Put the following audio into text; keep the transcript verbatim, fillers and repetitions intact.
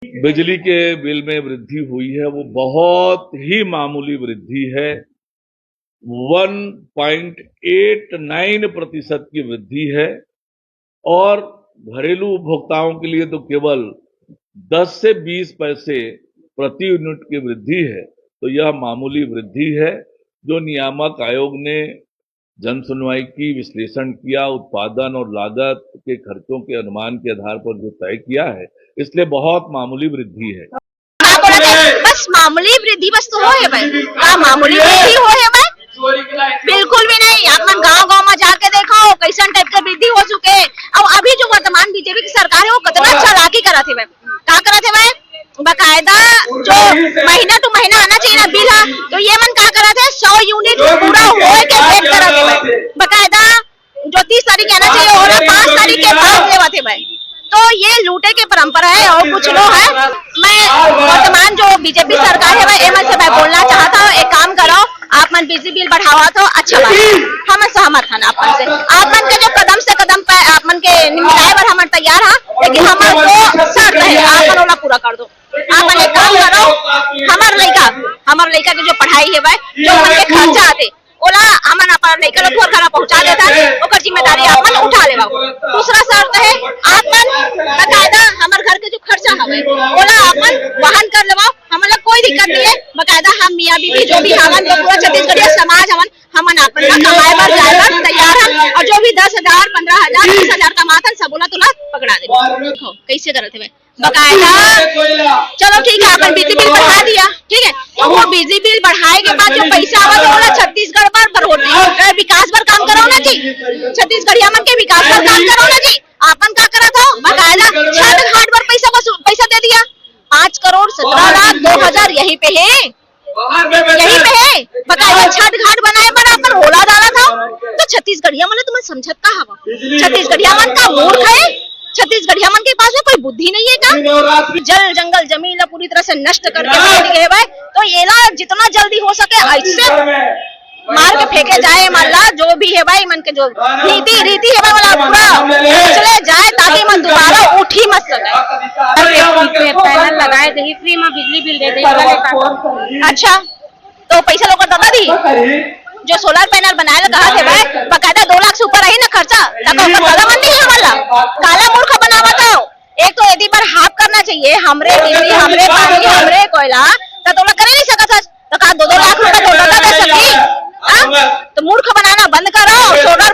बिजली के बिल में वृद्धि हुई है, वो बहुत ही मामूली वृद्धि है, वन पॉइंट एट नाइन प्रतिशत की वृद्धि है और घरेलू उपभोक्ताओं के लिए तो केवल दस से बीस पैसे प्रति यूनिट की वृद्धि है। तो यह मामूली वृद्धि है जो नियामक आयोग ने जन सुनवाई की, विश्लेषण किया, उत्पादन और लागत के खर्चों के अनुमान के आधार पर जो तय किया है, इसलिए बहुत मामूली वृद्धि है। का बोलत हे? बस मामूली वृद्धि बस तो होय हे भाई। का मामूली वृद्धि होय हे भाई? बिल्कुल भी नहीं। आप मन गांव-गांव में जाके देखो, कैसन टाइप के वृद्धि हो चुके हे। अउ अभी जो वर्तमान बीजेपी की सरकार हे, वो कितना चालाकी करत हे भाई। का करत हे भाई? बकायदा जो महीना to महीना आना चाहिए ना बिल हा, तो ये मन का करत हे, सौ यूनिट पूरा होय के वेट करत हे भाई। बकायदा जो तीस तारीख आना चाहिए, ओला पाँच तारीख के बाद लेवत हे भाई। तो ये लूटे के परंपरा है और कुछ नो है। मैं वर्तमान जो बीजेपी सरकार हे भाई, एमन से मैं बोलना चाहत हूँ, एक काम करो, आप मन बिजली बिल बढ़ावत हो, अच्छा बात है, हम सहमत हन आप मन से। आप मन के जो कदम से कदम पे आप मन के निमटाए बर हमन तैयार हा, लेकिन हमर जो शर्त है, आप मन ओला पूरा कर दो। आप मन एक काम करो, हमर लइका, हमर लइका के जो पढ़ाई हे भाई, जो मन के खर्चा आते, ओला हमन अपन लइका ला तोर घर पहुंचा देथन, ओकर जिम्मेदारी आप मन उठा लेवा। दूसरा शर्त हे, आप मन बकायदा हमर घर के जो खर्चा हवे, ओला आप मन वहन कर लेवा। हमन ला कोई दिक्कत नहीं है, बकायदा हम मियाँ बीबी जो भी हवन, तो पूरा छत्तीसगढ़िया समाज हवन, हमन अपन ला कमाए बर जाए बर तैयार हन। और जो भी दस हजार, पन्द्रह हजार, बीस हजार कमाथन, सब ओला तोला पकड़ा देबो। देखो, कैसे करत हे भाई। बकायदा, चलो ठीक है, अपन बिजली बिल बढ़ा दिया, ठीक है, तो वो बिजली बिल बढ़ाए के बाद जो पैसा आवा, तो ओला छत्तीसगढ़ बर, बर होते, अ, विकास बर काम करो ना जी, छत्तीसगढ़िया मन के विकास बर काम करो ना जी। आपन का करत हो? बकायदा छठ घाट बर पैसा वसू-, पैसा दे दिया, पाँच करोड़ सत्रह लाख दो हजार यहीं पे है, यहीं पे है। बकायदा छठ घाट बनाए बर अपन ओला डालत हो, तो छत्तीसगढ़िया मन तुमन समझत का हवा? छत्तीसगढ़िया मन का मूर्ख है? छत्तीसगढ़िया मन के पास में कोई बुद्धि नहीं है का? जल, जंगल, जमीन ला पूरी तरह से नष्ट करके मार दिए भाई, तो एला जितना जल्दी हो सके ऐसे मार के फेंके जाए, मन ला जो भी है भाई, मन के जो नीति रीति है भाई, वाला पूरा चले जाए, ताकि मन दोबारा उठ ही मत सके। पैनल लगाए देही, फ्री में बिजली बिल दे देही, वाले का। अच्छा, तो पैसा लोग ददा दी, जो सोलर पैनल बनाए ला कहा थे भाई, बकायदा दो लाख से ऊपर रही ना खर्चा, तब ओकर ददा मन नहीं है वाला, काला मूर्ख बनावत हो। एक तो यदि बर हाफ करना चाहिए, हमरे बिजली, हमरे पानी, हमरे कोयला, तो तोला करे नहीं सकत हस, तो का दो दो लाख रुपया तो ददा दे सकी? हाँ? तो मूर्ख बनाना बंद करो, सोलर